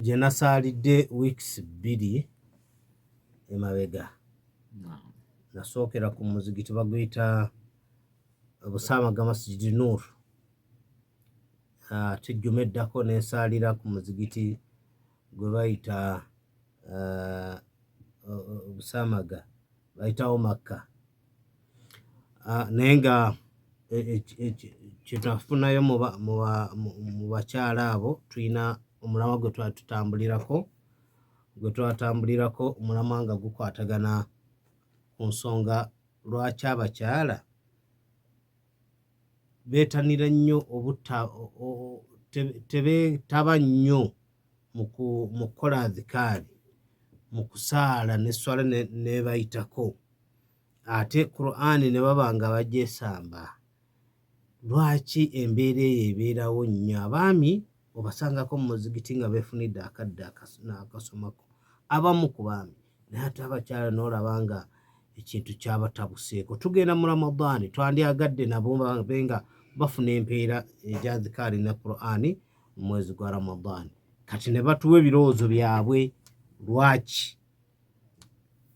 Gye nasaalidde weeks 2 emabega, nasookera ku muzigiti baguyita Busaamaga Masjidi Nur, ate ejjuma eddako nensaalira ku muzigiti gwe bayita Busaamaga bayitawo Makka. Naye nga kyenafunayo mu bakyala abo, tulina omulamwa gwe twali tutambulirako, gwe twatambulirako, omulamwa nga gukwatagana ku nsonga lwaki abakyala beetanira nnyo obutta tebeetaba nnyo mu kukola adhikaari, mu kusaala n'esswala nebayitako, ate Qur'ani ne baba nga bagyesamba. Lwaki embeera eyo ebeerawo nnyo? Abaami obasangako mu muzigiti nga beefunidde akadde n'akasomako, abamu ku baami, naye ate abakyala n'olaba nga ekintu kyabatabuseeko. Tugenda mu Ramadaani, twandyagadde nabo babe nga bafuna empeera egya adhikaari ne Qur'ani mu mwezi gwa Ramadaani. Kati ne batuwa ebirowoozo byabwe lwaki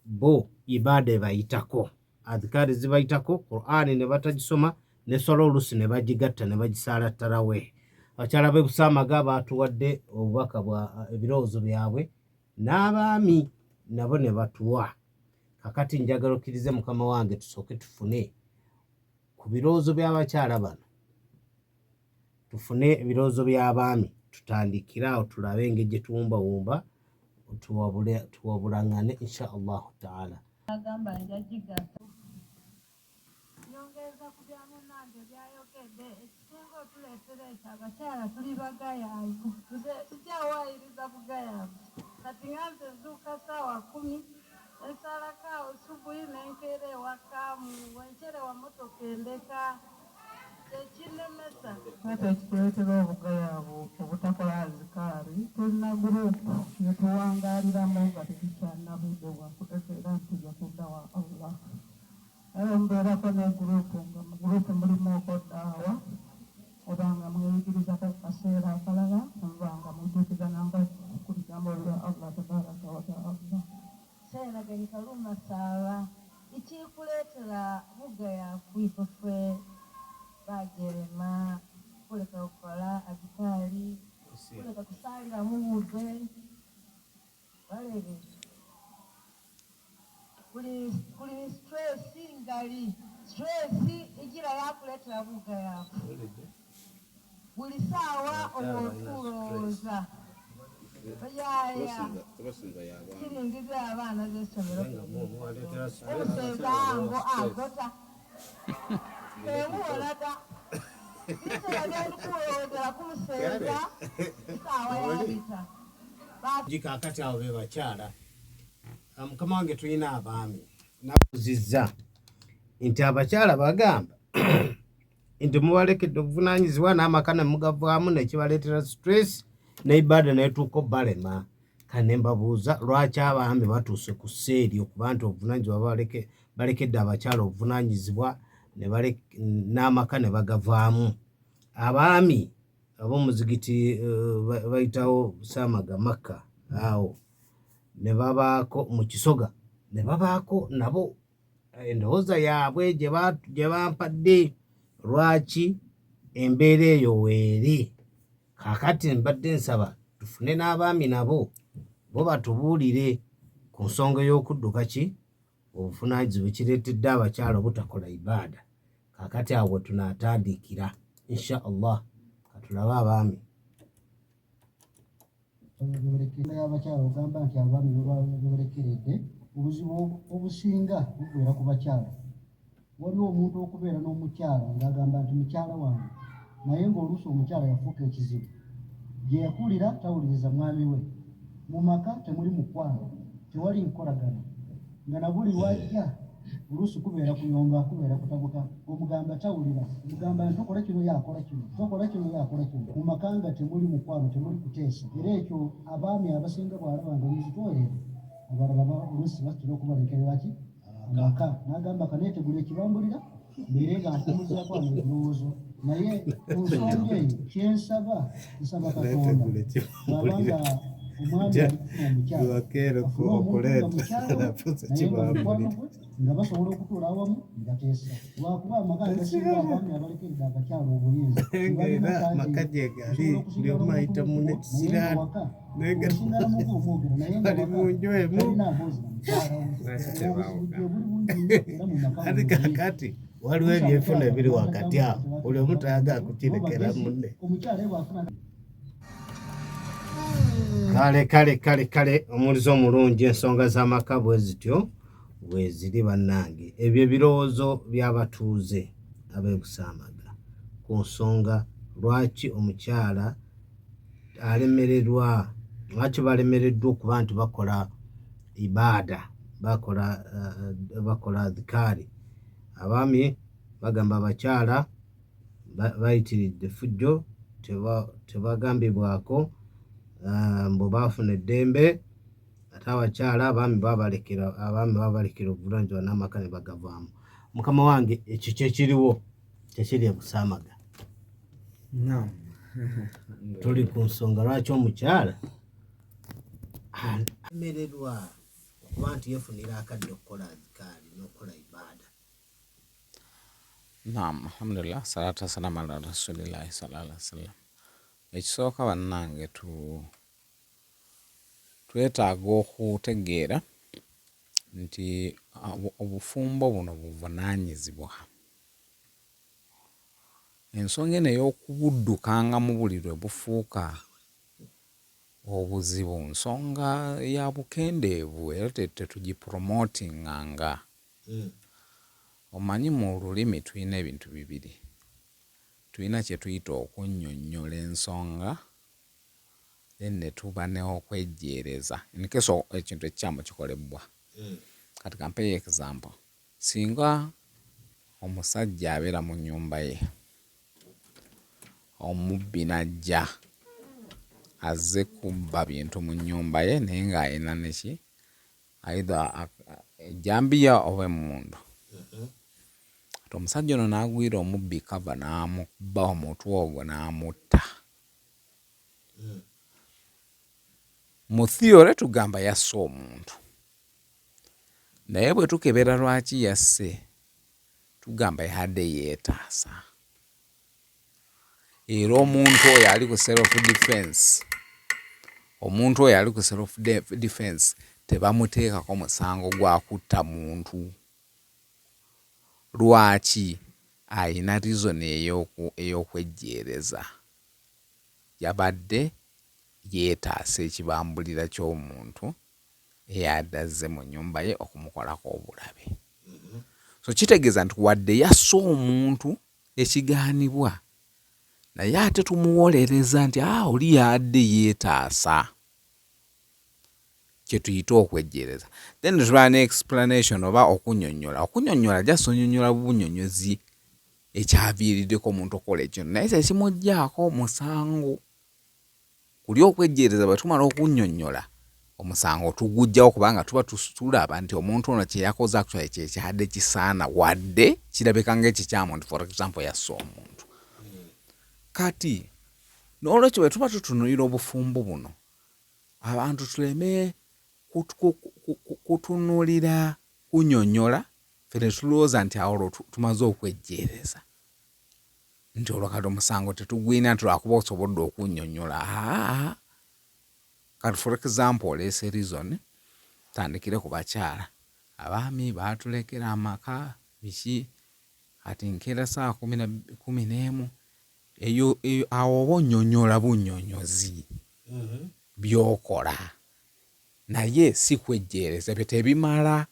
bo ibaada ebayitako, adhikaari zibayitako, Qur'ani ne batagisoma, ne swala oluusi ne bagigatta ne bagisaala tarawih. Abakyala b'e Busaamaga baatuwadde obubaka bwa ebirowoozo byabwe, n'abaami nabo ne batuwa. Kakati njagala okkirize mukama wange tusooke tufune ku birowoozo by'abakyala bano, tufune ebirowoozo by'abaami, tutandikire awo tulabe engeri gye tuwumbawumba, tuwabulangane insha Allahu taala. Agamba njagigatta. Nyongereza ku bya munnange byayogedde, ekisinga otuleetera ekyo, abakyala tuli bagayaavu, tukyawaayiriza bugayaavu. Kati nga nze nzuuka ssaawa 10, ensaalako awo subuhi, nenkeera ewaka wencerewa motoka endeka, kyekinnemesa. Ate ekituleetera obugayaavu obutakola azikaari, tulina gurupu gyetuwangaaliramu nga tetukyalina budde bwakutegeera nti tujja kudda wa Allah. Naye mubeerako ne gurupu, nga mu gurupu mulimu okoddaawa oba nga mweyigirizako ku kaseera akalala, nemuba nga mujjukigananga ku bigambo bya Allah tabaraka wataala. Seenaganyi Kaluma Saara, ikikuleetera bugayaavu ifwe ffe bajerema kuleka kukola adhikaari, kuleka kusaalira mu budde, balebe kuli stress ngali, stress igira yakuleetera bugayaavu. Buli saawa oba okulowooza oyaya kiringiza abaana z'essomero, omusenza ango agota enguwolaga biseera byandikulowoozera ku musenza saawa yabita. Kakati abo be bakyala. Mukama wange, tulina abaami. Nabuzizza nti abakyala bagamba nti mubalekedde obuvunaanyizibwa n'amaka ne mugavaamu, nekibaleetera stress ne ibaada netuuka obalema. Kale ne mbabuuza lwaki abaami batuuse ku sseeri okuba nti obuvunaanyizibwa balekedde abakyala obuvunaanyizibwa n'amaka ne bagavaamu. Abaami ab'omuzigiti bayitawo Saamaga Makka awo ne babaako mu Kisoga ne babaako nabo endowooza yaabwe gye bampadde lwaki embeera eyo weeri. Kaakati mbadde nsaba tufune n'abaami nabo bo batubuulire ku nsonga ey'okudduka ki obuvunaanyizibwa kireetedde abakyala obutakola ibaada. Kaakati awo we tunaatandikira insha Allah. Katulabe abaami. Y'abakyala ogamba nti abaami bebalekeredde, obuzibu obusinga bubeera ku bakyala. Waliwo omuntu okubeera n'omukyala ng'agamba nti mukyala wange, naye ng'oluusi omukyala yafuuka ekizibu gye yakulira, tawuliriza mwami we, mu maka temuli mukwano, tewali nkolagana, nga na buli lwajja oluusi kubeera kuyomba, kubeera kutabuka. Omugamba tawulira, omugamba nti tokola kino, yakola kino, tokola kino, yakola kino. Mu maka nga temuli mukwano, temuli kuteesa. Era ekyo abaami abasinga bw'alaba nga omuzitooweredde, abalala oluusi batera okubalekerera ki amaka, n'agamba kaneetegula ekibambulira mbeere nga mpumuzaako wano ebirowoozo. Naye ku nsonga eyo kyensaba, nsaba Katonda bw'aba nga Omwami alikufuna omukyala Wakeera afune omuntu nga okuleeta mukyala we nafuusa naye nga mukwano kibambulira gwe nga basobola okutuula awamu ne bateesa lwakuba amaka agasinga abaami abalekeredde abakyala obuyinza nga tebalina era amaka kanti gye gali osobola buli okusigala omu omuntu ayita mukubo munne naye nga kisiraani waka naye nga osigala muku omwogera naye nga bali waka mu nju emu talina mboozi na mukyala we Lwaki obuzibu tebaawukana? gye buli bungi nnyo era mu maka ate mwe buli kaakati waliwo oluusi ebyenfuna abakyala ebiri bano wakati batagamba awo nti buli omu tebategeera tayagala bo kukirekera bagezi munne. Omukyala ye bw'afuna Kale kale kale kale omuwulize omulungi, ensonga z'amaka bwe zityo bweziri bannange. Ebyo ebirowoozo by'abatuuze ab'e Busaamaga ku nsonga lwaki omukyala alemererwa, lwaki balemereddwa okuba nti bakola ibaada, bakola bakola adhikaari. Abaami bagamba abakyala bayitiridde effujjo, tebagambibwako mbu baafuna eddembe, ate abakyala abaami babalekera abaami babalekera obuvunaanyizibwa n'amaka ne bagavaamu. Mukama wange ekyo kyekiriwo kyekiri e Busaamaga. Naam. Tuli ku nsonga lwaki omukyala alemererwa okuba nti yeefunira akadde okukola adhikaari n'okukola ibaada. Naam, alhamdulillah, salatu wassalamu ala rasulillahi sallallahu alaihi wasallam. Ekisooka bannange tu twetaaga okutegeera nti obufumbo buno buvunaanyizibwa. Ensonga eno ey'okubuddukangamu buli lwe bufuuka obuzibu nsonga ya bukendeevu era tetugipromotinganga. Omanyi mu lulimi tulina ebintu bibiri. Tulina kye tuyita okunnyonnyola ensonga then ne tuba n'okwejjeereza in case ekintu ekikyamu kikolebwa. Kati kampeeyo example. Singa omusajja abeera mu nnyumba ye, omubbi n'ajja azze kubba bintu mu nnyumba ye naye ng'alina ne ki either ejjambiya oba emmundu. Kati omusajja ono n'agwira omubbi kava n'amukuba omutwe ogwo n'amutta. Mu theory tugamba yasse omuntu. Naye bwe tukebera lwaki yasse, tugamba yabadde yeetaasa. Era omuntu oyo ali ku self defense, omuntu oyo ali ku self defense tebamuteekako musango gwa kutta muntu. Lwaki? Alina reason ey'okwejjeereza. Yabadde yeetaasa ekibambulira ky'omuntu eyabadde azze mu nnyumba ye okumukolako obulabe. So kitegeeza nti wadde yasse omuntu ekigaanibwa, naye ate tumuwolereza nti aa oli yabadde yeetaasa. Kye tuyita okwejjeereza. Then tubeera ne explanation oba okunnyonnyola. Okunnyonnyola just onnyonnyola bunnyonnyozi ekyaviiriddeko omuntu okukola ekintu naye tekimuggyaako musango. Kuli okwejjeereza bwe tumala okunnyonnyola omusango tuguggyawo kubanga tuba tulaba nti omuntu ono kye yakoze actually kye kyadde kisaana wadde kirabika ng'ekikyamu nti for example yasse omuntu. Kati n'olwekyo bwe tuba tutunuulira obufumbo buno abantu tuleme kutunuulira kunnyonnyola ffe ne tulowooza nti awo olwo tumaze okwejjeereza. Nti olwo kati omusango tetugulina nti lwakuba osobodde okunnyonnyola. Haa, kati for example oleese reason, tutandikire ku bakyala. Abaami baatulekera amaka biki, kati nkeera ssaawa 11, eyo awo oba onnyonnyola bunnyonnyozi by'okola naye si kwejjeereza. Ebyo tebimala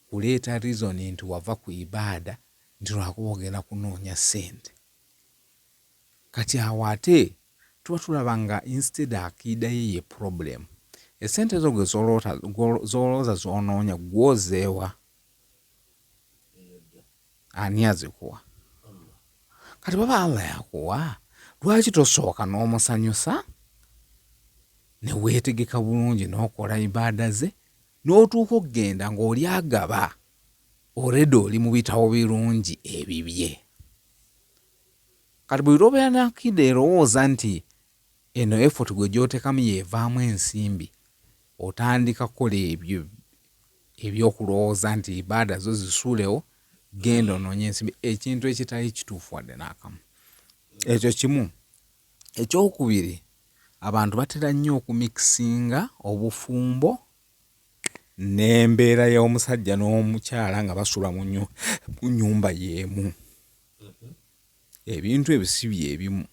kuleeta reason nti wava ku ibaada nti lwakuba ogenda kunoonya ssente. Kati awo ate tuba tulaba nga instead akiida ye ye problem. Essente ezo gwe z'olowooza z'onoonya ggwe ozeewa? Ani azikuwa? Kati bw'aba Allah yakuwa, lwaki tosooka n'omusanyusa ne weetegeka bulungi n'okola ibaada ze n'otuuka okugenda ng'oli agaba already oli mu bitabo birungi ebibye. Kati buli lw'obeera n'akiida erowooza nti Eno effort gwe gy'oteekamu y'evaamu ensimbi, otandika kukola ebyo eby'okulowooza nti ibaada zo zisuulewo, genda onoonye ensimbi, ekintu ekitali kituufu wadde n'akamu. Ekyo kimu. Ekyokubiri, abantu batera nnyo okumikisinga obufumbo n'embeera y'omusajja n'omukyala nga basula mu nnyumba y'emu. Ebintu ebyo si bye bimu.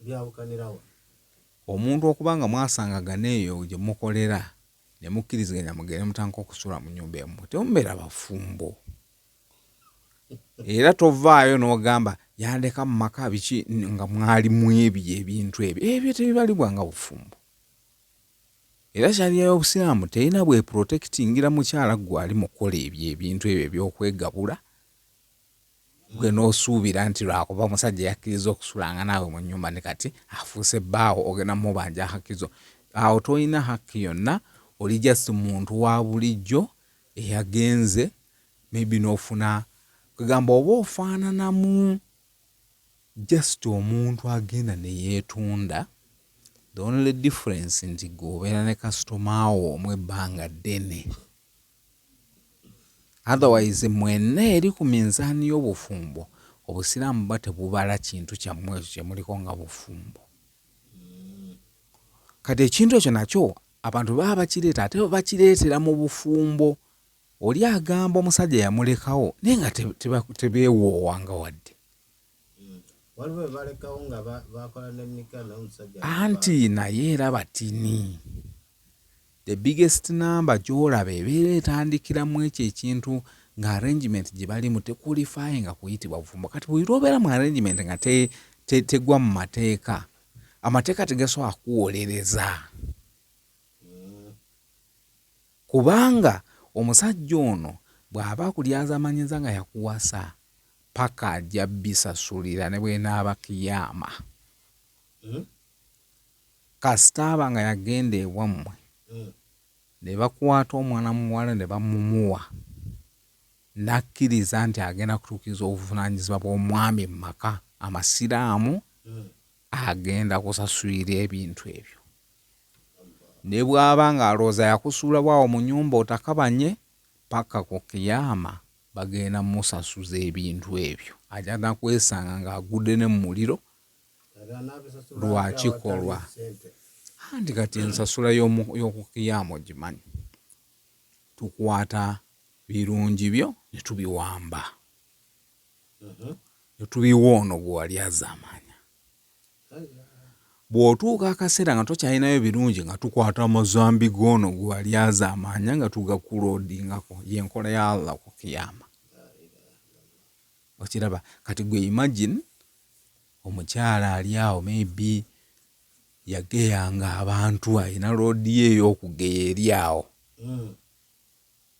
Byawukanirawa? Omuntu okuba nga mwasangagana eyo gye mukolera ne mukkiriziganya mugende mutandike okusula mu nnyumba emu, temubeera bafumbo. Era tovaayo n'ogamba yandeka mu maka biki nga mwali mu ebyo ebintu ebyo. Ebyo tebibalibwa nga bufumbo. Era Sharia y'Obusiraamu terina bw'eprotectingira mukyala ggwe ali mu kukola ebyo ebintu ebyo eby'okwegabula gwe n'osuubira nti lwakuba omusajja yakkiriza okusulanga naawe mu nnyumba ne kati afuuse bbaawo ogenda mubanja haki zo. Awo tolina haki yonna, oli just muntu wa bulijjo eyagenze maybe n'ofuna kwegamba oba ofaananamu just omuntu agenda ne yeetunda the only difference nti gwe obeera ne kasitoma wo omu ebbanga ddene. Otherwise mwenna eri ku minzaani y'obufumbo obusiraamu buba tebubala kintu kyammwe ekyo kyemuliko nga bufumbo. Kati ekintu ekyo nakyo abantu baba bakireeta ate bakireetera mu bufumbo. Oli agamba omusajja yamulekawo naye nga tebeewoowanga wadde. Waliwo be balekawo nga bakola ne nika naye omusajja Anti naye era batini. The biggest number gyolaba ebeera etandikira mu ekyo ekintu nga arrangement gye balimu tequalifyinga kuyitibwa bufumbo. Kati buli lw'obeera mu arrangement nga te, te, tegwa mu mateeka, amateeka tegasobola kukuwolereza. Kubanga omusajja ono bw'aba akulyazamanyiza nga yakuwasa paka ajja bisasulira ne bwenaaba kiyaama. Kasita aba nga yagenda ewammwe ne bakwata omwana muwala ne bamumuwa n'akkiriza nti agenda kutuukiriza obuvunaanyizibwa bw'omwami mu maka amasiraamu agenda kusasulira ebintu ebyo. Ne bw'aba ng'alowooza yakusuula bwawo mu nnyumba otakabanye paka ku Kiyama bagenda musasuza ebintu ebyo. Ajja na kwesanga ng'agudde ne mu muliro lwa kikolwa. Anti kati ensasula y'oku Kiyama ogimanyi, tukwata birungi byo ne tubiwamba ne tubiwa ono gwe wali azaamaanya. Bw'otuuka akaseera nga tokyalinayo birungi nga tukwata amazambi g'ono gwe wali azaamaanya nga tugakuloodingako. Y'enkola ya Allah ku Kiyama. Okiraba? Kati gwe imagine omukyala ali awo maybe yageyanga abantu alina loodi ye ey'okugeya eri awo.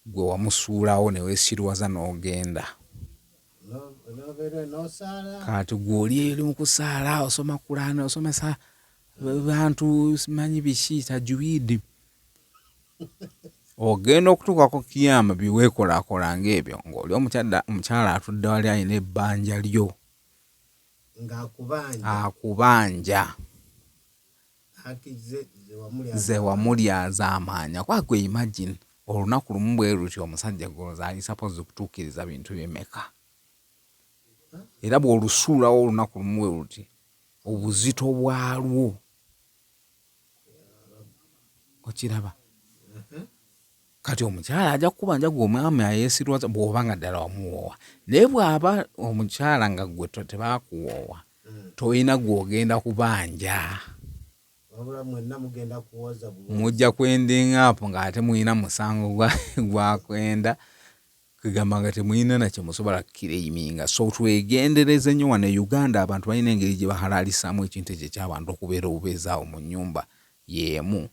Gwe wamusuulawo newesiruwaza n'ogenda. Kati gwe oli eri mu kusaala osoma Kulaani osomesa bantu simanyi biki tajwidi. Ogenda okutuuka ku kiyama byeweekolakola ng'ebyo ng'oli omukyala atudde wali alina ebbanja lyo. Akubanja. Ze wamulyazaamaanya kuba gwe imagine olunaku lumu bwe lutyo omusajja gw'olowooza ali supposed kutuukiriza bintu bimeka? Era bw'olusuulawo olunaku lumu bwe luti obuzito bwalwo okiraba. Kati omukyala ajja kukubanja gwe omwami ayeesirwaza bw'oba nga ddala wamuwoowa. Naye bw'aba omukyala nga gwe tebaakuwoowa tolina gw'ogenda kubanja. Wabula mwenna mugenda kuwoza buwozi. Mujja ku ending up ng'ate mulina musango gwa kwenda kwegamba nga temulina na kyemusobola kukireyiminga. So twegendereze nnyo wano e Uganda abantu balina engeri gye bahalalisaamu ekintu ekyo eky'abantu okubeera obubeezi awo mu nnyumba y'emu.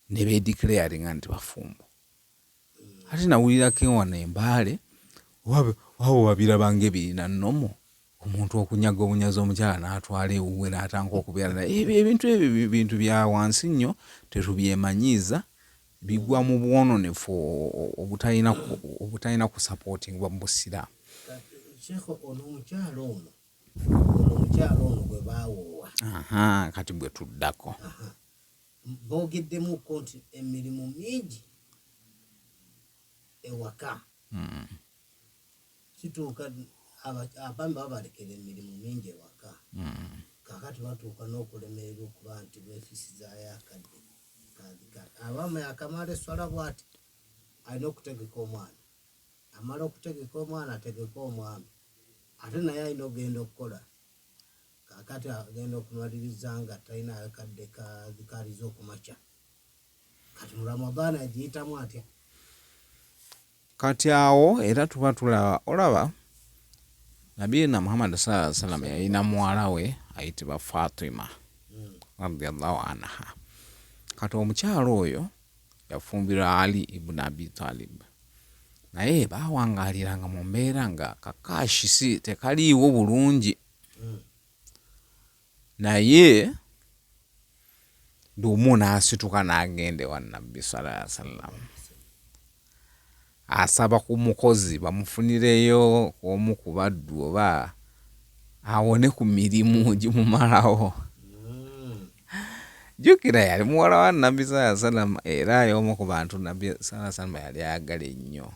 Ne be declaringa nti bafumbo. Ate nawulirako ewano e Mbale oba babiraba nga ebirina normal omuntu okunyaga obunyazi omukyala n'atwala ewuwe n'atandika okubeera naye. Ebyo ebintu ebyo bintu bya wansi nnyo tetubyemanyiiza bigwa mu bwononefu obutalina obutalina kusapootingibwa mu Busiraamu. Sheikh ono omukyala ono ono omukyala ono gwe baawoowa. Aha, kati gwe tuddako. Boogeddemuko nti emirimu mingi ewaka. Kituuka abaami babalekera emirimu mingi ewaka. Kaakati batuuka n'okulemererwa okuba nti beefisizaayo akadde kadhikaari. Abaami akamala esswala bw'ati alina okutegeka omwana, amala okutegeka omwana ategeke omwami, ate naye alina okugenda okukola. Kaakati agenda okumaliriza nga talina kadde ka dhikaari z'okumakya. Kati mu Ramadhan agiyitamu atya? Kati awo era tuba tulaba, olaba Nabiyina Muhammad sallallahu alaihi wasallam yalina muwala we ayitibwa Fatima radiyallahu anha. Kati omukyala oyo yafumbirwa Ali ibn Abi Talib, naye baawangaaliranga mu mbeera nga kakaashi si tekaliiwo bulungi, naye lumu n'asituka n'agenda ewa Nabbi sallallahu alaihi wasallam asaba ku mukozi bamufunireyo omu ku baddu oba awone ku mirimu gimumalawo. Jjukira yali muwala wa Nabbi sallallahu alaihi wasallam era y'omu ku bantu Nabbi sallallahu alaihi wasallam yali ayagala ennyo.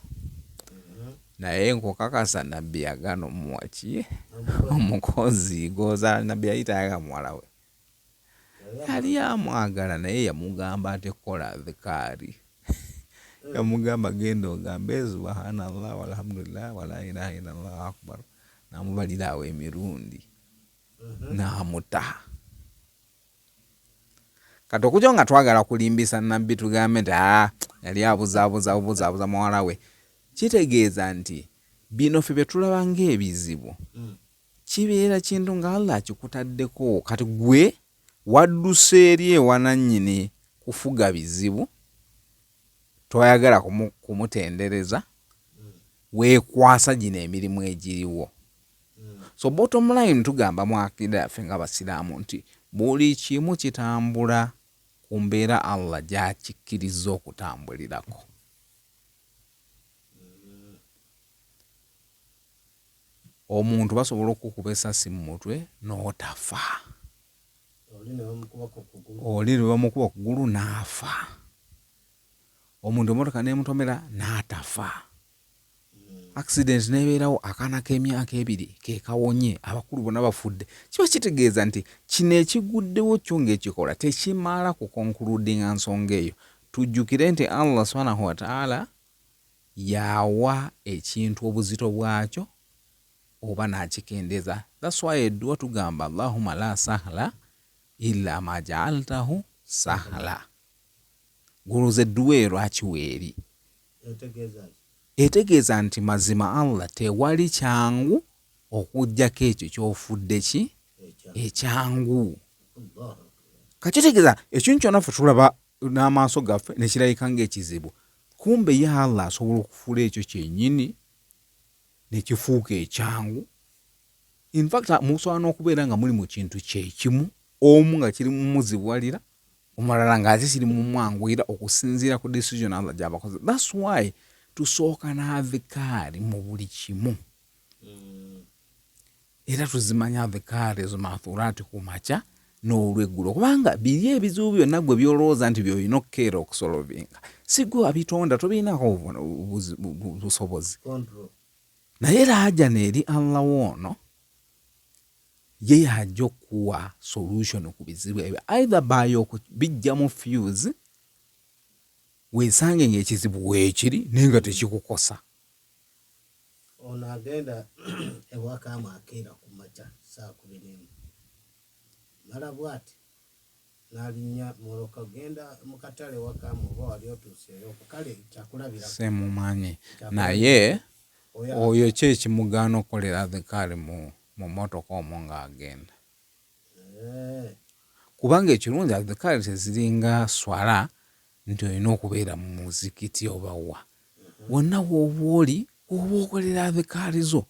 Naye nkukakasa Nabbi yagaana omuwa ki? Omukozi. Goza Nabbi yali tayagala muwala we. Yali amwagala naye yamugamba ate kukola adhikaari. Yamugamba genda ogambe subhanallah walhamdulillah wala ilaha illallah akbar. Namubalira awo emirundi n'amuta. Kati okujja nga twagala kulimbisa Nabbi tugambe nti aa yali abuzaabuza bubuzaabuza muwala we, kitegeeza nti bino ffe bye tulaba ng'ebizibu kibeera kintu nga Allah akikutaddeko. Kati gwe wadduse eri ewa nannyini kufuga bizibu, toyagala kumutendereza, weekwasa gino emirimu egiriwo. So bottom line tugamba mu akida yaffe nga Abasiraamu nti buli kimu kitambula ku mbeera Allah gy'akikkirizza okutambulirako. Omuntu basobola okukukuba essasi mu mutwe n'otafa. Oli ne bamukuba ku kugulu n'afa. Omuntu emmotoka n'emutomera n'atafa. Accident n'ebeerawo akaana k'emyaka ebiri ke kawonye, abakulu bonna bafudde. Kiba kitegeeza nti kino ekiguddewo kyo ng'ekikola tekimala ku concludinga nsonga eyo. Tujjukire nti Allah subhanahu wa ta'ala y'awa ekintu obuzito bwakyo oba n'akikendeeza. That's why edduwa tugamba Allahumma la sahla illa ma ja'altahu sahla. Goloza edduwa eyo lwaki weeri? Etegeeza nti mazima Allah tewali kyangu okujjako ekyo ky'ofudde ki ekyangu. Kakitegeeza ekintu kyonna ffe tulaba n'amaaso gaffe ne kirabika ng'ekizibu, kumbe ye Allah asobola okufuula ekyo kyennyini ne kifuuka ekyangu. In fact musobola n'okubeera nga muli mu kintu kyekimu, omu nga kiri mumuzibuwalira omulala ng'ate kiri mumwanguyira okusinziira ku decision Allah gy'abakoze. That's why tusooka n'adhikaari mu buli kimu. Era tuzimanya adhikaari ezo mathurati ku makya n'olweggulo, kubanga biri ebizibu byonna gwe by'olowooza nti by'olina okukeera okusolovinga si gwe wabitonda, tobirinako busobozi. Naye laajana eri Allah woono ye y'ajja okukuwa solution ku bizibu ebyo, either by okubijjamu fuse weesange ng'ekizibu weekiri naye nga tekikukosa. Ono agenda ewa Kaamu akeera ku makya ssaawa 11 mala bwati n'alinnya mmotoka genda mu katale ewa Kaamu oba wali otuuseeyo kale kyakulabirako. Simumanyi naye oyo ki ekimugaana okukolera adhikaari mu mmotoka omwo ng'agenda? Kubanga ekirungi adhikaari teziringa swala nti olina okubeera mu muzikiti oba wa. Wonna w'oba oli w'oba okolera adhikaari zo.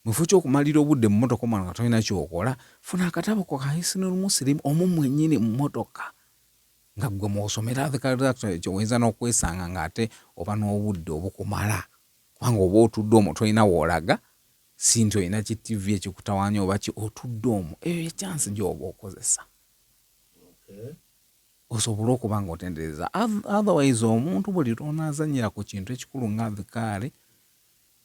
Mu kifo ky'okumalira obudde mu mmotoka omwo nga tolina ky'okola, funa akatabo ko ka Hisnul Muslim omwo mwennyini mu mmotoka nga ggwe mw'osomera adhikaari zo. Ekyo oyinza n'okwesanga ng'ate oba n'obudde obukumala kubanga oba otudde omwo tolina w'olaga. Si nti olina ki TV ekikutawaanya oba ki, otudde omwo, eyo ye chance gy'oba okozesa. Osobole okuba nga otendereza. Otherwise omuntu buli lw'onaazannyira ku kintu ekikulu nga adhikaari,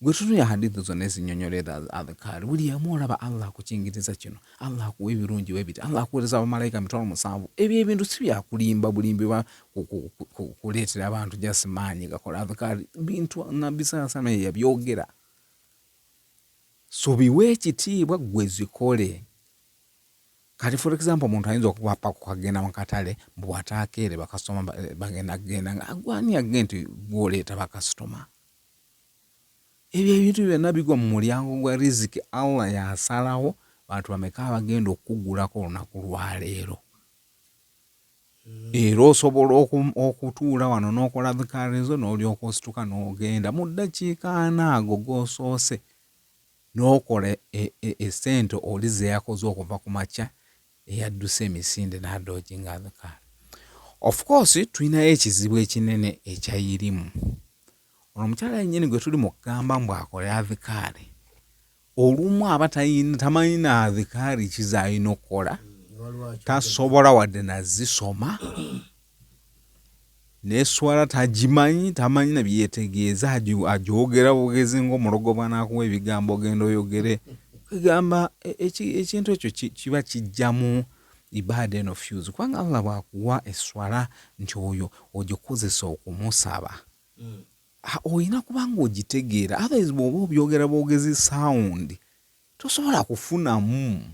gwe tunuya hadith zonna ezinyonyola ezo adhikaari, buli emu olaba Allah akukingiriza kino, Allah akuwa ebirungi bwe biti, Allah akuweereza bamalayika 70,000. Ebyo ebintu si bya kulimba bulimbi oba kuleetera bantu just maanyi gakola adhikaari, bintu Nabbi sallallahu alaihi wasallam yabyogera. So biwe ekitiibwa ggwe zikole. Kati for example omuntu ayinza okupapa kukagenda mu katale mbu bw'ataakeere bakasitoma bagenda kugenda nga gwe ani yagge nti gwe oleeta bakasitoma? Ebyo ebintu byonna bigwa mu mulyango gwa riziki Allah y'asalawo bantu bameka abagenda okukugulako olunaku lwaleero. Era osobola okutuula wano n'okola adhikaari zo n'olyoka osituka n'ogenda mu ddakiika ana ago g'osoose n'okola essente oli ze yakoze okuva ku makya eyadduse emisinde n'adoojinga adhikaari. Of course tulinayo ekizibu ekinene ekya irimu. Ono omukyala yennyini gwe tuli mu kugamba mbu akole adhikaari olumu aba tamanyi na adhikaari ki z'alina okukola, tasobola wadde nazisoma, n'esswala tagimanyi, tamanyi na byetegeeza, agyogera bwogezi ng'omulogo bw'anaakuwa ebigambo ogenda oyogere. Kwegamba ekintu ekyo kiba kijjamu ibaada eno fuse kubanga Allah bw'akuwa esswala nti oyo ogikozesa okumusaba olina kuba nga ogitegeera otherwise bw'oba obyogera bwogezi sound tosobola kufunamu.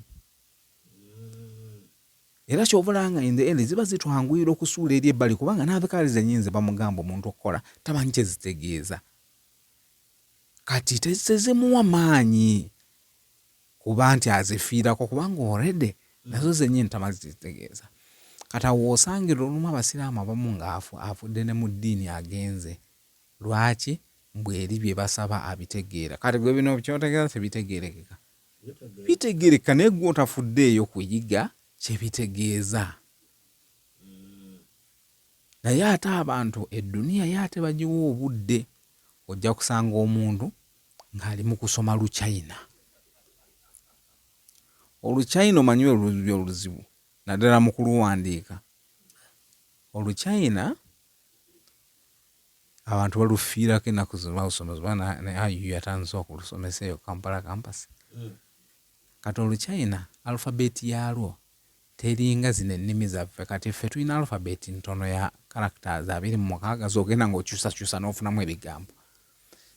Era ky'ova olaba nga in the end ziba zitwanguyira okusuula eri ebbali kubanga n'adhikaari zennyini ze bamugamba omuntu okukola tamanyi kye zitegeeza. Kati tezimuwa maanyi kuba nti azifiirako kubanga already nazo zennyini tamanyi kye zitegeeza. Kati awo w'osangira olumu Abasiraamu abamu nga avudde ne mu ddiini agenze. Lwaki? Mbu eri bye basaba abitegeera. Kati gwe bino ky'otegeeza tebitegeerekeka. Bitegeerekeka naye gwe otafuddeeyo kuyiga kye bitegeeza. Naye ate abantu edduniya yo ate bagiwa obudde. Ojja kusanga omuntu ng'ali mu kusoma Luchina. Oluchina omanyi oluzibu naddala mu kuluwandiika. Oluchina abantu balufiirako ennaku zino balusoma kuba ne IU yatandise okulusomesa eyo Kampala campus. Kati Oluchina alphabet yaalwo teringa zino ennimi zaffe. Kati ffe tulina alphabet ntono ya characters 26 z'ogenda ng'okyusakyusa n'ofunamu ebigambo.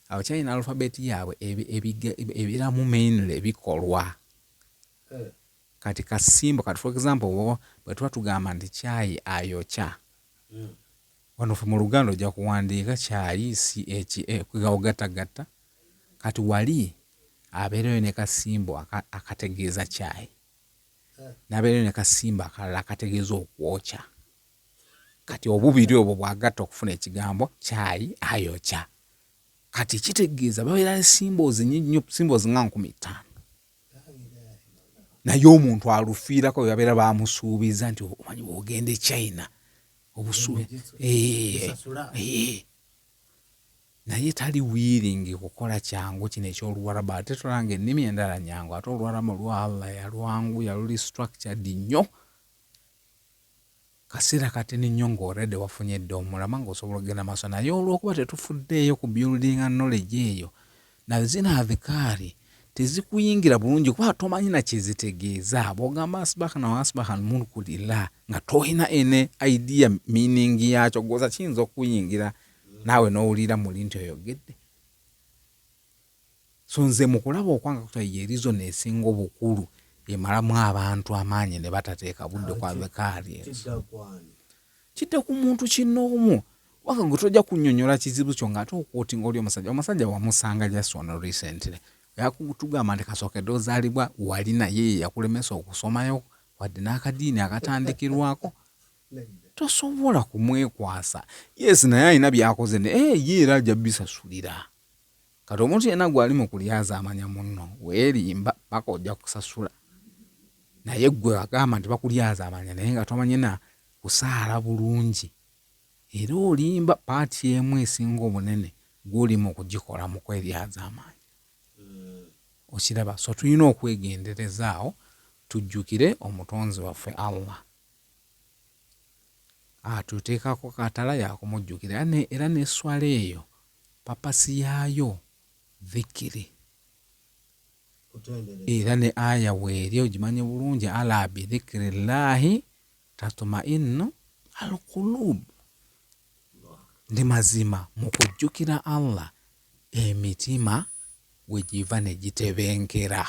Abachina alphabet yaabwe ebiramu mainly ebikolwa. Kati kasimbo kati for example bwe tuba tugamba nti kyayi ayokya wano ffe mu Luganda ojja kuwandiika kyayi CHA kwegawo gattagatta kati wali abeerayo ne kasimbo akategeeza kyayi n'abeerayo ne kasimbo akalala akategeeza okwokya kati obubiri obwo bwagatta okufuna ekigambo kyayi ayokya kati kitegeeza babeera ne symbols nyingi nnyo symbols nga 5000 naye omuntu alufiirako bwe babeera bamusuubiza nti omanyi bw'ogenda e China obusuubi naye tali willing kukola kyangu kino eky'Oluwarabu ate tolanga ennimi endala nyangu ate Oluwarabu lwa Allah yalwanguya luli structured nnyo. Kaseera katini nnyo nga already wafunye dda omulamwa nga osobola okugenda maaso naye olwokuba tetufuddeeyo ku buildinga knowledge eyo nazino adhikaari tezikuyingira bulungi kuba tomanyi na kyezitegeeza bwogamba asbahna wa asbaha almulku lillah nga tolina ene idea meaning yakyo gwoza kiyinza okukuyingira naawe nowulira muli nti oyogedde. So nze mukulaba okwange actually ye reason esinga obukulu emalamu abantu amaanyi ne batateeka budde ku adhikaari ezo. Kidda ku muntu kinnoomu kubanga gwe tojja kunnyonnyola kizibu kyo ng'ate okwotinga oli omusajja. Omusajja wamusanga just wano recently yakutugamba nti kasookedde ozaalibwa wali naye ye yakulemesa okusomayo wadde n'akadiini akatandikirwako tosobola kumwekwasa. Yes naye alina by'akoze naye ye era ajja bisasulira. Kati omuntu yenna gwali mu kulyazaamanya munno weerimba paka ojja kusasula. Naye ggwe agamba nti bakulyazaamanya naye nga tomanyi na kusaala bulungi era olimba paati emu esinga obunene ggwe oli mu kugikola mu kweryazaamaanya. Okiraba? So tulina okwegendereza awo, tujjukire omutonzi waffe Allah atuteekako katala yakumujjukira, era n'esswala eyo papasi yaayo dhikiri, era ne aya weeri ogimanye bulungi, ala bidhikiri llahi tatmainnu alqulub, ndi mazima mu kujjukira Allah emitima we giva ne gitebenkera.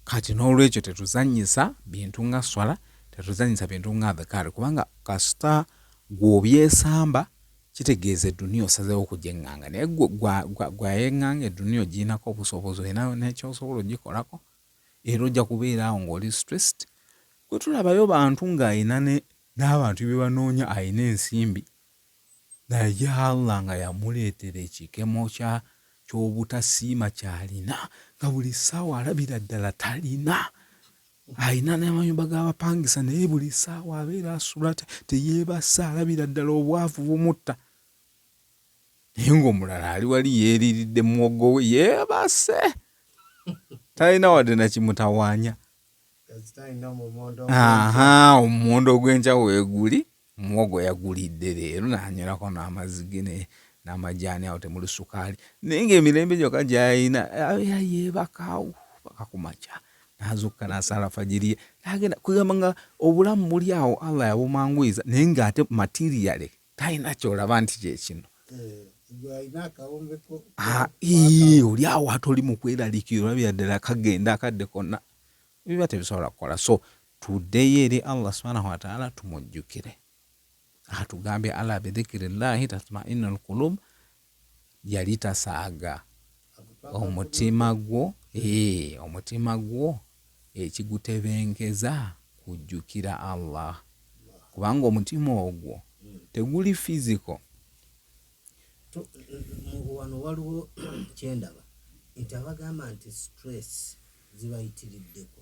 Kati n'olwekyo tetuzannyisa bintu nga swala, tetuzannyisa bintu nga adhikaari, kubanga kasita gw'obyesamba kitegeeza edduniya osazeewo okugyenganga, naye gwe gwayeŋŋanga edduniya ogirinako obusobozi, olina nekyosobola ogikolako, era ojja kubeera awo ng'oli stressed. Gwe tulabayo bantu ng'alina n'abantu bye banoonya, alina ensimbi naye Allah nga yamuleetera ekikemo kya ky'obutasiima ky'alina, nga buli ssaawa alabira ddala talina, alina n'amayumba g'abapangisa naye buli ssaawa abeera asula teyeebase, alabira ddala obwavu bumutta, naye ng'omulala ali wali yeeriiridde muwogo we yeebase talina wadde na kimutawaanya. Aha, omumondo ogw'enkya weeguli, muwogo yagulidde leero n'anywerako n'amazzi ge n'amajaani awo temuli sukaali, naye ng'emirembe gyokka gy'alina abeera yeebaka awo paka ku makya n'azuukuka n'asaala fajiri ye n'agenda, kwegamba nga obulamu buli awo Allah yabumwanguyiza naye ng'ate materially talina ky'olaba nti kye kino. Oli awo ate oli mu kweraliikirira olabira ddala kagenda akadde konna, biba tebisobola kukola. So tuddeyo eri Allah subhanahu wataala tumujjukire, atugambye ala bidhikiri llahi tatmainu lkulub, yali tasaaga omutima gwo, omutima gwo ekigutebenkeza kujjukira Allah, kubanga omutima ogwo teguli physical. Wano waliwo kyendaba nti abagamba nti stress zibayitiriddeko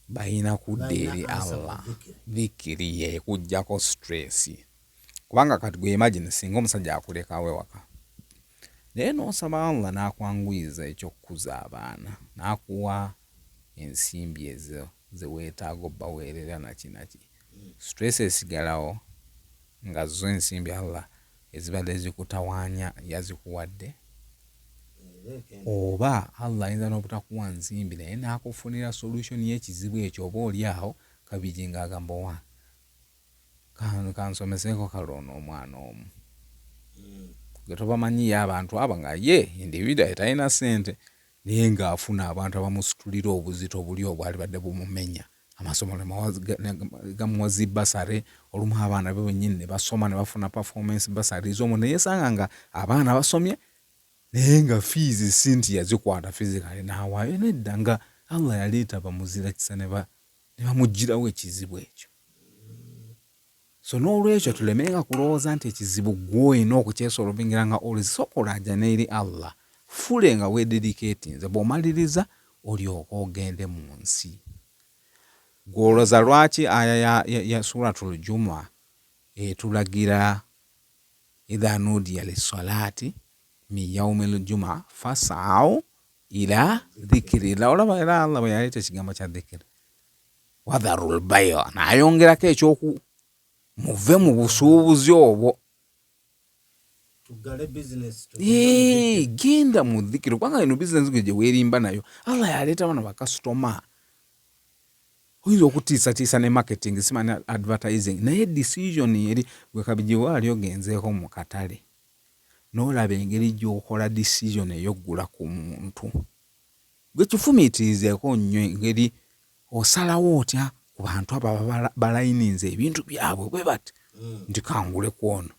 balina kudda eri Allah, dhikiri yekujjako stress, kubanga kati gwe imagine singa omusajja akulekawo ewaka naye n'osaba Allah n'akwanguyiza eky'okukuza abaana n'akuwa ensimbi ezo ze weetaaga obbaweerera naki naki, stress esigalawo nga zo ensimbi Allah ezibadde zikutawaanya yazikuwadde, oba Allah ayinza n'obutakuwa nsimbi naye n'akufunira solution y'ekizibu ekyo, oba oli awo Kabigi ng'agamba owa kansomeseeko kale ono omwana omu gwe tobamanyiyo abantu abo nga ye individually talina ssente naye ng'afuna abantu abamusitulira obuzito buli obwalibadde bumumenya, amasomero gamuwa zi bursary, olumu abaana be bennyini ne basoma ne bafuna performance bursaries omwo ne yeesanga nga abaana basomye naye nga fees si nti yazikwata physically n'awaayo, nedda, nga Allah yaleeta bamuzirakisa ne bamuggyirawo ekizibu ekyo. So n'olwekyo tulemenga kulowooza nti ekizibu ggwe olina okukyesolovingira nga always. Sooka olaajane eri Allah fully nga weededicatinze, bw'omaliriza olyoke ogende mu nsi. Ggwe olowooza lwaki aya ya, ya, ya Suratul Jumua etulagira idha nudiya lisswalaati min yaumil jumua fas'au ila dhikirillah. Olaba era Allah bwe yaleeta ekigambo kya dhikiri, wadharul bai'a, n'ayongerako eky'oku muve mu busuubuzi obwo, tuggale bizinesi, tugende mu dhikiri. Genda mu dhikiri, kubanga eno bizinesi gwe gye weerimba nayo Allah yaleeta bano bakasitoma. Oyinza okutiisatiisa ne marketing, simanyi advertising, naye decision eri gwe Kabigi waali ogenzeeko mu katale n'olaba engeri gy'okola decision ey'okugula ku muntu. Gwe kifumiitirizeeko nnyo engeri osalawo otya ku bantu abo ababa balayininze ebintu byabwe bwe bati nti kangule ku ono.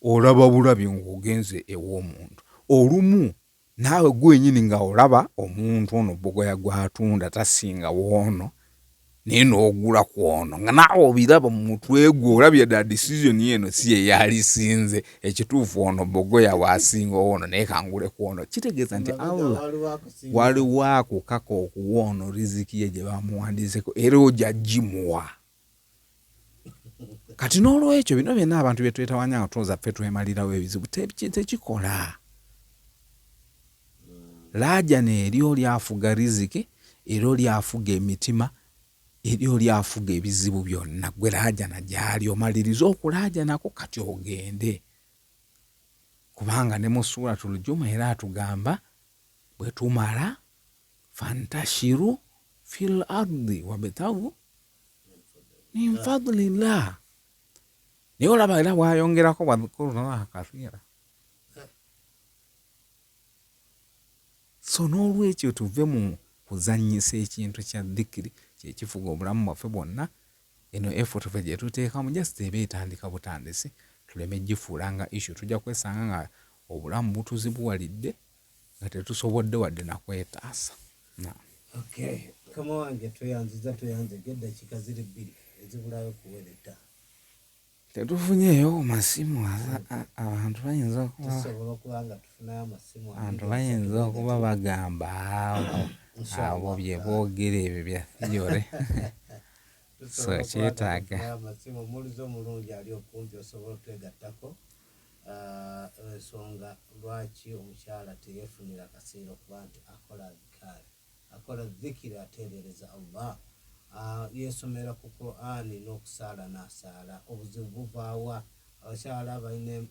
Olaba bulabi ng'ogenze ew'omuntu. Olumu naawe gwe wenyini nga olaba omuntu ono bogoya gw'atunda tasinga w'ono naye n'ogula ku ono nga naawe obiraba mu mutwe gwo olabye ddala decision eno si ye yalisinze, ekituufu ono bogoya w'asinga ow'ono naye kangule ku ono. Kitegeeza nti Allah waliwo akukaka okuwa ono riziki ye gye bamuwandiiseko era ojja gimuwa. Kati n'olwekyo bino byonna abantu bye twetawanya nga tulowooza ffe twemalirawo ebizibu tekikola. Laajana eri oli afuga riziki, era oli afuga emitima, eri oli afuga ebizibu byonna. Gwe laajana gy'ali omalirize okulaajanako kati ogende. Kubanga ne mu Suuratul Juma era atugamba bwe tumala fantashiru fil ardi wabtagu min fadlillah. Naye olaba era bwayongerako wadhkurullaha kathira. So n'olwekyo tuve mu kuzannyisa ekintu kya dhikiri kyekifuga obulamu bwaffe bwonna. Eno effort ffe gyetuteekamu just eba etandika butandisi tuleme gifuula nga issue. Tujja kwesanga nga obulamu butuzibuwalidde nga tetusobodde wadde nakwetaasa. Naam. Okay, mukama wange tweyanziza tweyanzege eddakiika ziri bbiri ezibulayo kuwera ettaano. Tetufunyeeyo ku masimu abantu bayinza okuba tusobola okuba nga tufunayo amasimu abantu bayinza okuba bagamba abo abo bye boogera ebyo bya theory so kyetaaga amasimu omuwulize omulungi ali okumpi osobola otwegattako ah, ensonga lwaki omukyala teyefunira kaseera okuba nti akola adhikaari Akola dhikiri atendereza Allah, yeesomera ku Qur'an n'okusaala n'asaala. Obuzibu buva wa? Abakyala balina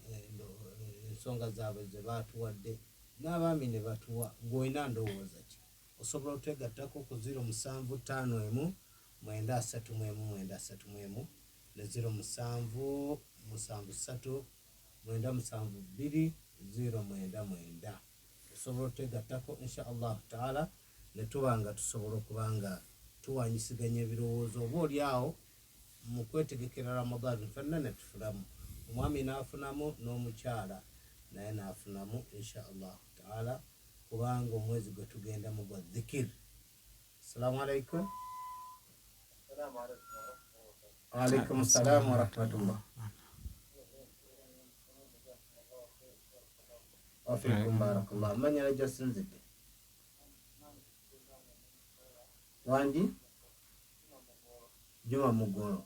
ensonga zaabwe ze baatuwadde n'abaami ne batuwa. Ggwe olina ndowooza ki? Osobola otwegattako ku ziro musanvu ttaano emu mwenda asatu mu emu mwenda asatu mu emu ne ziro musanvu musanvu ssatu mwenda musanvu bbiri ziro mwenda mwenda. Osobola otwegattako insha Allahu taala netuba nga tusobola okuba nga tuwanyisiganya ebirowoozo oba oli awo mu kwetegekera Ramadan fenna netufunamu, omwami n'afunamu n'omukyala naye n'afunamu insha Allahu taala kubanga omwezi gwetugendamu gwa dhikir. Assalamu alaikum. Waalaikum salam warahmatullah. Wafiikum barakallah. Manya na gy'osinzidde. Wangi? Juma Mugolo.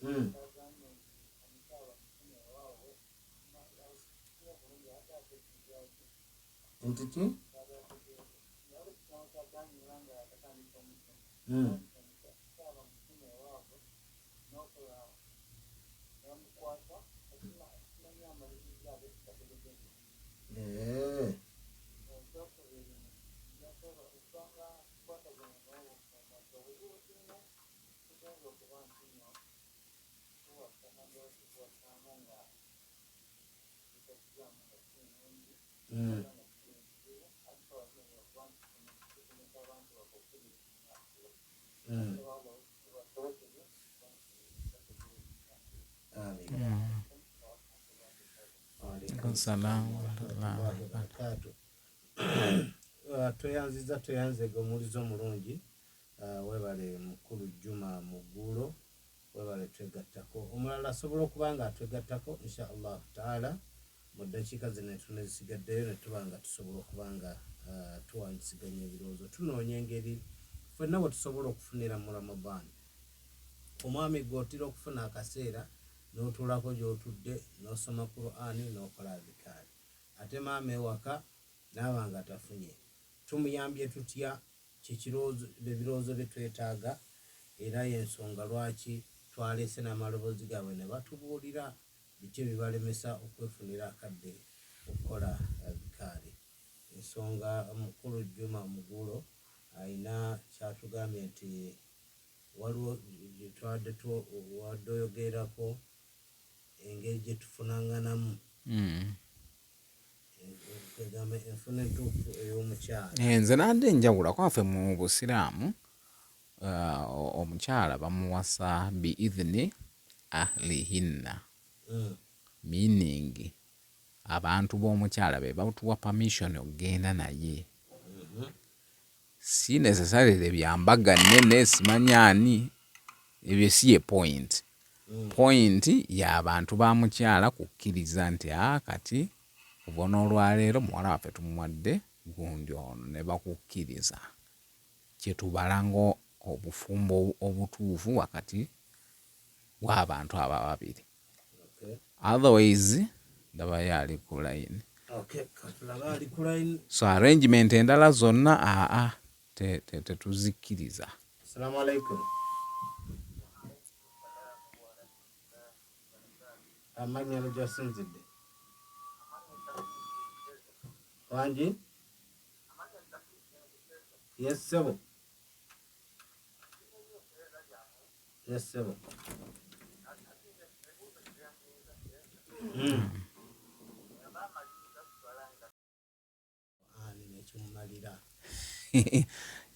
Mm. Nti ki? Mm. Eh. Mm. Mm. Amin. Alaikum salaam warahmatullahi wabarakatuh. Tweyanziza tweyanzege omuwulize omulungi webale mukulu Juma Muguulo webale twegattako. Omulala asobola okuba nga atwegattako insha Allahu taala mu ddakiika zino entono ezisigaddeyo ne tuba nga tusobola okuba nga tuwanyisiganya ebirowoozo. Tunoonya engeri ffenna we tusobola okufunira mu Ramadan. Omwami ggwe otera okufuna akaseera n'otuulako gy'otudde n'osoma Qur'an n'okola adhikaari. Ate maama ewaka n'aba nga tafunye. Tumuyambye tutya? Kye kirowoozo, bye birowoozo bye twetaaga era y'ensonga lwaki twaleese n'amaloboozi gaabwe ne batubuulira biki ebibalemesa okwefunira akadde okukola adhikaari. Ensonga mukulu Juma Muguulo alina ky'atugambye nti waliwo gye twabadde wabadde oyogererako engeri gye tufunanganamu. Kwegamba enfuna entuufu ey'omukyala. Eh, nze nande njawula kuba ffe mu busiraamu omukyala bamuwasa bi idhni ahlihinna meaning abantu b'omukyala be batuwa permission okugenda naye Si necessarily bya mbaga nnene simanyi ani ebyo si ye point. Point ya bantu ba mukyala kukkiriza nti aa kati kuva n'olwaleero muwala waffe tumuwadde gundi ono ne bakukkiriza. kyetubala nga obufumbo obutuufu wakati w'abantu abo ababiri. Otherwise ndabayo ali ku line. So arrangement endala zonna aa tetuzikkiriza. Assalamu alaikum. Amannya ne gy'osinzidde. Wangi? Yes, ssebo. Yes, ssebo. Ani nekimumalira.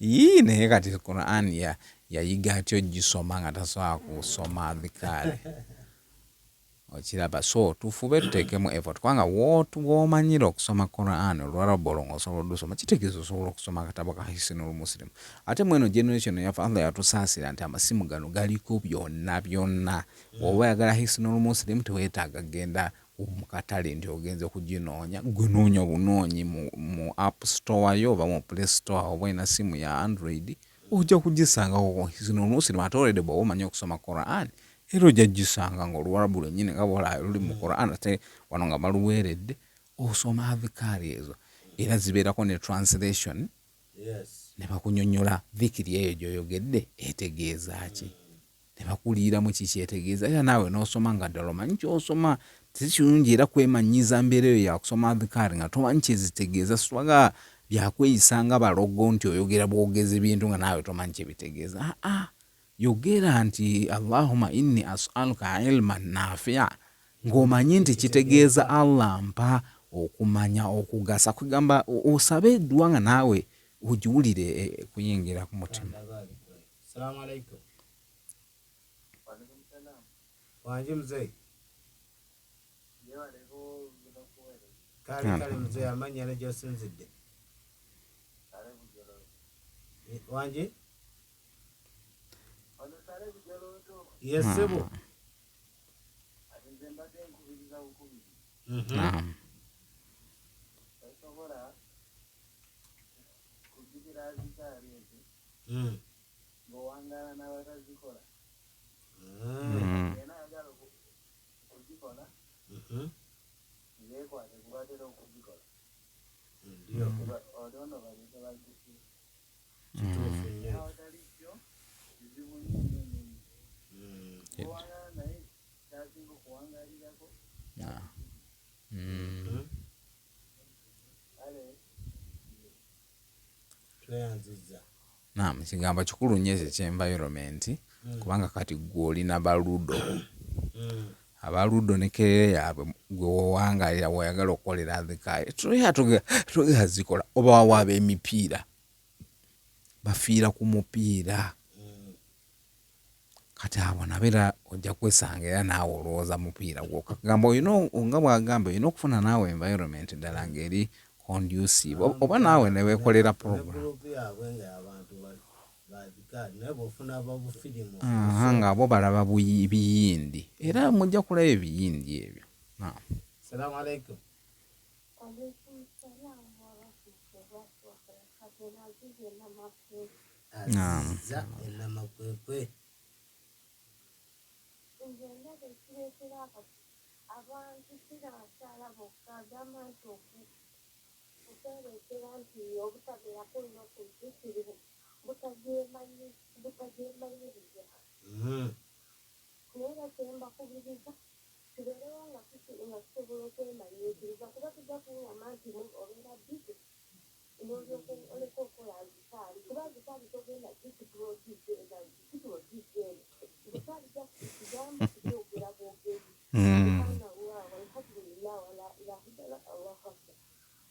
Yii naye kati Quran ya yayiga atya ogisoma nga tasobola kusoma adhikaari okiraba so tufube tuteekemu effort kubanga w'omanyira okusoma Quran oluwarabu olwo ng'osobola odusoma kitegeeza osobola okusoma akatabo ka Hisnul Muslim ate mweno generation yaffe Allah yatusaasira nti amasimu gano galiko byonna byonna bw'oba oyagala Hisnul Muslim teweetaaga kugenda mu katale nti ogenze kuginoonya gwe noonya bunoonyi mu, mu app store yo oba mu play store oba olina simu ya android ojja kugisangako Hisnul Muslim ate already bw'oba omanyi okusoma Quran era ojja gisanga nga oluwarabu lwennyini nga bwolaba luli mu Quran ate wano nga baluweeredde osoma adhikaari ezo era zibeerako ne translation ne bakunyonyola dhikiri eyo gy'oyogedde etegeeza ki ne bakuliiramu ki kyetegeeza era naawe n'osoma nga ddala omanyi ky'osoma. Si kirungi era kwemanyiiza mbeera eyo ya kusoma adhikaari nga tomanyi kye zitegeeza. Sitwagala bya kweyisa nga balogo nti oyogera bwogezi bintu nga naawe tomanyi kye bitegeeza. Aa, yogera nti Allahumma inni as'aluka ilman nafia ng'omanyi nti kitegeeza Allah mpa okumanya okugasa. Kwegamba osabe edduwa nga naawe ogiwulire ekuyingira ku mutima. Salamu alaikum. Wangi mzee. Kale kale mzee amannya ne gy'osinzidde. Wangi? Yes ssebo. Naam. Kituufu nnyo. Tweyanzizza. Naam, ekigambo kikulu nnyo ekyo eky'environment kubanga kati ggwe oli na baludo. Abaludo ne kerere yaabwe gwe w'owangalira w'oyagala okukolera adhikaari togera zikola oba wawa ab'emipiira bafiira ku mupiira. Kati abo nabo era ojja kwesanga era naawe olowooza mupiira gwokka. Kugamba olina nga bw'agambye olina okufuna naawe environment ddala ng'eri conducive oba naawe ne weekolera Ne program. group yaabwe nga y'abantu ba adhikaari naye bw'ofuna ababufirimu Aha, nga bo balaba biyindi era mujja kulaba ebiyindi ebyo. Naam. Salaamu alaikum. Alaikum salam warahmatullahi wabarakatuh. Nazizi Namakwekwe. Naam. Aziza enamakwekwe. Nze ndaba ekireetera abantu si n'abakyala bokka agamba nti okwereetera nti obutabeerako nnaku zikiri butagyemanyiriza. Naye era kye mbakubiriza tubeerewo nga nga tusobola okwemanyiikiriza kuba tujja kuŋŋamba nti obeera busy n'olyoka oleka okukola azikaari kuba azikaari togenda zisitula ogizza zisitula ogizza eno. Azikaari just kigambo kubyogera bwogezi. Subhanallah walhamdulillah wala ilaha illallah allahu akbar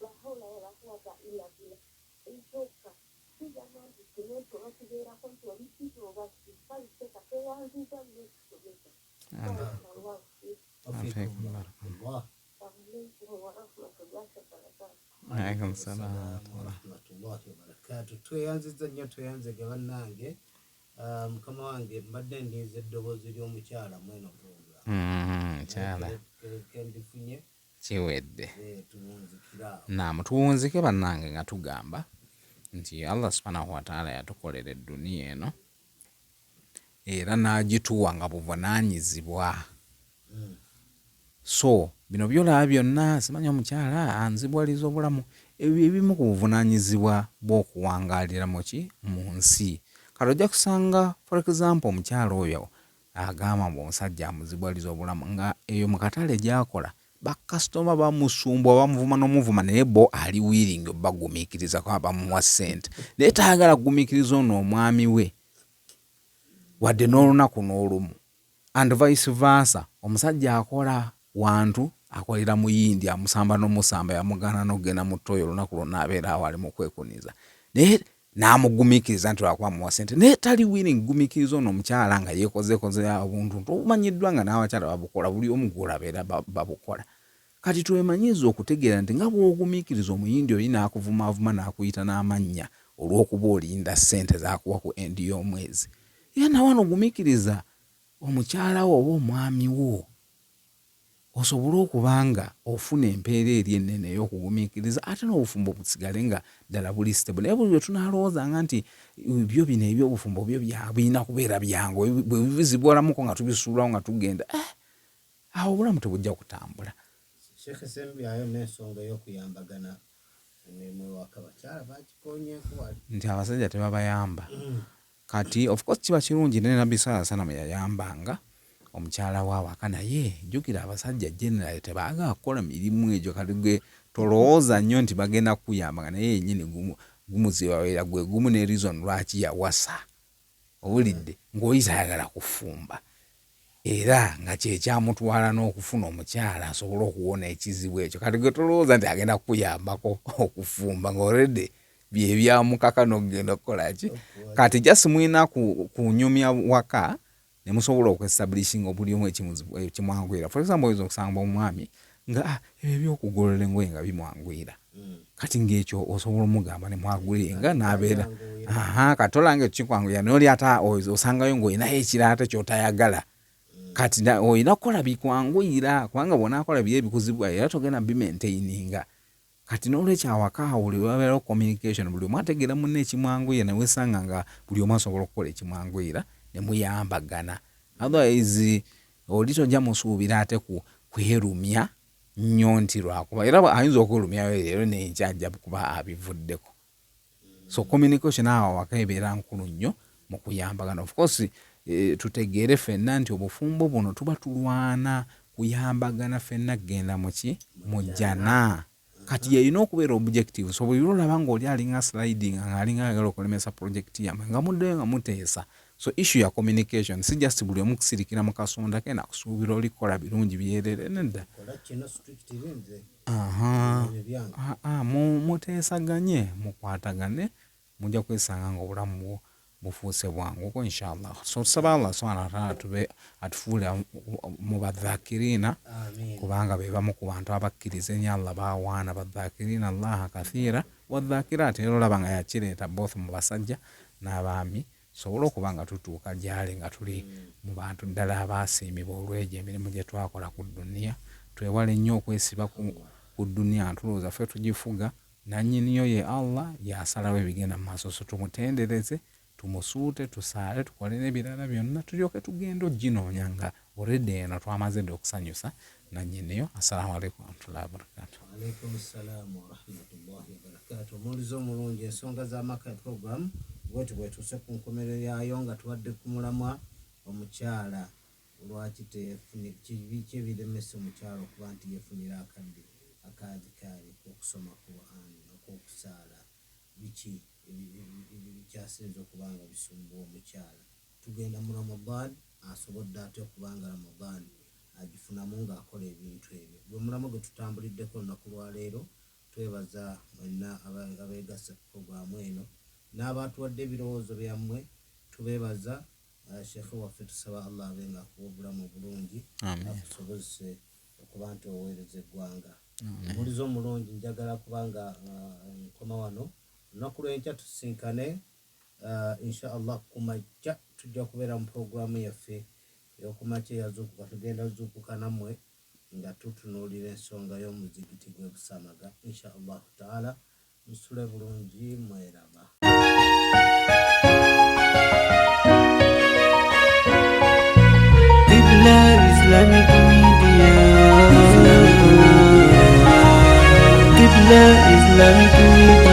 la hawla wala quwwata illa billah. Ekyokka kigamba nti kino nti oba kibeerako nti oli busy oba ki kale teeka tweyanziza nnyo ekisomesa. Barakallahu fiikum. Wafiikum barakallah. Alaikum warahmatullahi wabarakatuh. Alaikum salaam. Warahmatullahi wabarakatuh. Tweyanzizza nnyo tweyanzege bannange. Mukama wange mbadde ndinze eddoboozi ly'omukyala mweno program. Mukyala. Kendifunye Kiwedde. Tuwunzikira awo. Naam, tuwunzike bannange nga tugamba nti Allah subhanahu wataala yatukolera edduniya eno era n'agituwa nga buvunaanyizibwa. So bino byolaba byonna simanyi omukyala anzibwaliza obulamu, ebyo ebimu ku buvunaanyizibwa bw'okuwangaalira muki mu nsi. Kati ojja kusanga for example omukyala oyo agamba mbu omusajja amuzibwaliza obulamu nga eyo mu katale gy'akola bakasitoma bamusumbuwa bamuvuma n'omuvuma naye bo ali willing obagumiikiriza kuba bamuwa ssente naye tayagala kugumiikiriza ono omwami we wadde n'olunaku n'olumu and vice versa. Omusajja akola wantu akolera muyindi amusamba n'omusamba yamugaana n'okugenda mu ttooyi olunaku lwonna abeera awo ali mu kwekuniza naye n'amugumiikiriza nti lwakuba amuwa ssente naye tali willing kugumiikiriza ono omukyala nga yeekozeekoze obuntu nti obumanyiddwa nga n'abakyala babukola buli omu gw'olaba era babukola. Kati twemanyiize okutegeera nti nga bw'ogumiikiriza omuyindi oli n'akuvumaavuma n'akuyita n'amannya olw'okuba olinda ssente z'akuwa ku end y'omwezi era nawe wano gumiikiriza omukyala wo oba omwami wo osobole okuba nga ofuna empeera eri ennene ey'okugumiikiriza ate n'obufumbo busigale nga ddala buli stable. Naye buli lwe tunaalowoozanga nti byo bino eby'obufumbo byo birina kubeera byangu, bwe bizibwalamuko nga tubisuulawo nga tugenda, eh, awo obulamu tebujja kutambula. Sheikh Sembyayo n'ensonga ey'okuyambagana emirimu ewaka bakyala bagikonyeeko wali. Nti abasajja tebabayamba. Kati of course kiba kirungi ne Nabbi swalla sallam yayambanga omukyala we awaka naye jjukira abasajja generally tebaagala kukola mirimu egyo kati gwe tolowooza nnyo nti bagenda kukuyambanga naye yennyini gumuzibawerera gwe gumu ne reason lwaki yawasa owulidde ng'oli tayagala kufumba era nga kyekyamutwala n'okufuna omukyala asobole okuwona ekizibu ekyo kati gwe tolowooza nti agenda kukuyambako okufumba nga already byebyamukaka n'okugenda okukola ki kati just mulina kunyumya waka ne musobola okuestablishinga obuli omu ekimwanguyira. For example oyinza okusanga omwami nga ah, ebyo ebyokugolola engoye nga bimwanguyira kati ng'ekyo osobola omugamba ne mwaguyinga n'abeera aha kati tolanga ekyo kikwanguyira naye oli ate osangayo ng'olinayo ekirala ate ky'otayagala kati olina kukola bikwanguyira kubanga bw'onaakola biri ebikuzibwa era togenda bimaintaininga. Kati nolwekyo awaka awo buli lwewabeerawo communication buli omu ategeera munne ekimwanguyira newesanga nga buli omu asobola okukola ekimwanguyira nemuyambagana otherwise oli tojja musuubira ate kwerumya nnyo nti lwakuba era ayinza okwerumyayo leero nenkya ajja kuba abivuddeko. So communication awo awaka ebeera nkulu nnyo mu kuyambagana. Of course eh, tutegeere ffenna nti obufumbo buno tuba tulwana kuyambagana ffenna kugenda muki mu jjana. Kati yeyina okubeera objective. So buli lwolaba ng'oli alinga sliding nga alinga ayagala okulemesa project yammwe nga muddayo nga muteesa. So issue ya communication si just buli omu kusirikira mu kasonda ke nakusuubira oli kukola birungi byerere nedda. Kola kino strictly nze. Aha, aa, muteesaganye, mukwatagane, mujja kwesanga nga obulamu bwo bufuuse bwanguko inshallah. So tusaba Allah subhanahu wa ta'ala tube atufuule mu badhakirina kubanga be bamu ku bantu abakkiriza ennyo Allah baawaana badhakirina Allaha kathiira wadhakiraat era olaba nga yakireeta both mu basajja n'abaami Tusobole okuba nga tutuuka gy'ali nga tuli mu bantu ddala abaasiimibwa olw'egyo emirimu gye twakola ku dduniya. Twewale nnyo okwesiba ku ku dduniya nga tulowooza ffe tugifuga. Nannyiniyo ye Allah, y'asalawo ebigenda mu maaso. So tumutendereze, tumusuute, tusaale, tukole n'ebirala byonna tulyoke tugende okuginoonya nga already eno twamaze dda okusanyusa nannyiniyo. Assalaamu alaikum warahmatullahi wabarakatuh. Waalaikum salaam warahmatullahi wabarakatuh. Omuwulize omulungi, ensonga z'amaka program bwetyo bwetuuse ku nkomerero yaayo nga tubadde ku mulamwa omukyala lwaki biki ebiremesa omukyala okuba nti yefunira akadde ak'adhikaari okusoma Quran okw'okusaala biki ebikyasinze okuba nga bisumbuwa omukyala. Tugenda mu Ramadan asobodde atya okuba nga Ramadan agifunamu nga akola ebintu ebyo. Gwe mulamwa gwe tutambuliddeko olunaku lwa leero. Twebaza mwenna abeegasse ku pulogulaamu eno n'abaatuwadde ebirowoozo byammwe tubeebaza. Sheikh waffe tusaba Allah abe nga akuwa obulamu obulungi akusobozese okuba nti oweereza eggwanga. Omuwulize omulungi njagala kuba nga nkoma wano. Olunaku lw'enkya tusisinkane Insha Allah ku makya tujja kubeera mu pulogulaamu yaffe ey'okumakya eya Zuukuka. Tugenda zuukuka nammwe nga tutunuulira ensonga y'omuzigiti gw'e Busamaga Insha Allahu taala. Musule bulungi mweraba. Islamic Media. Islamic Media. Qibla Islamic Media.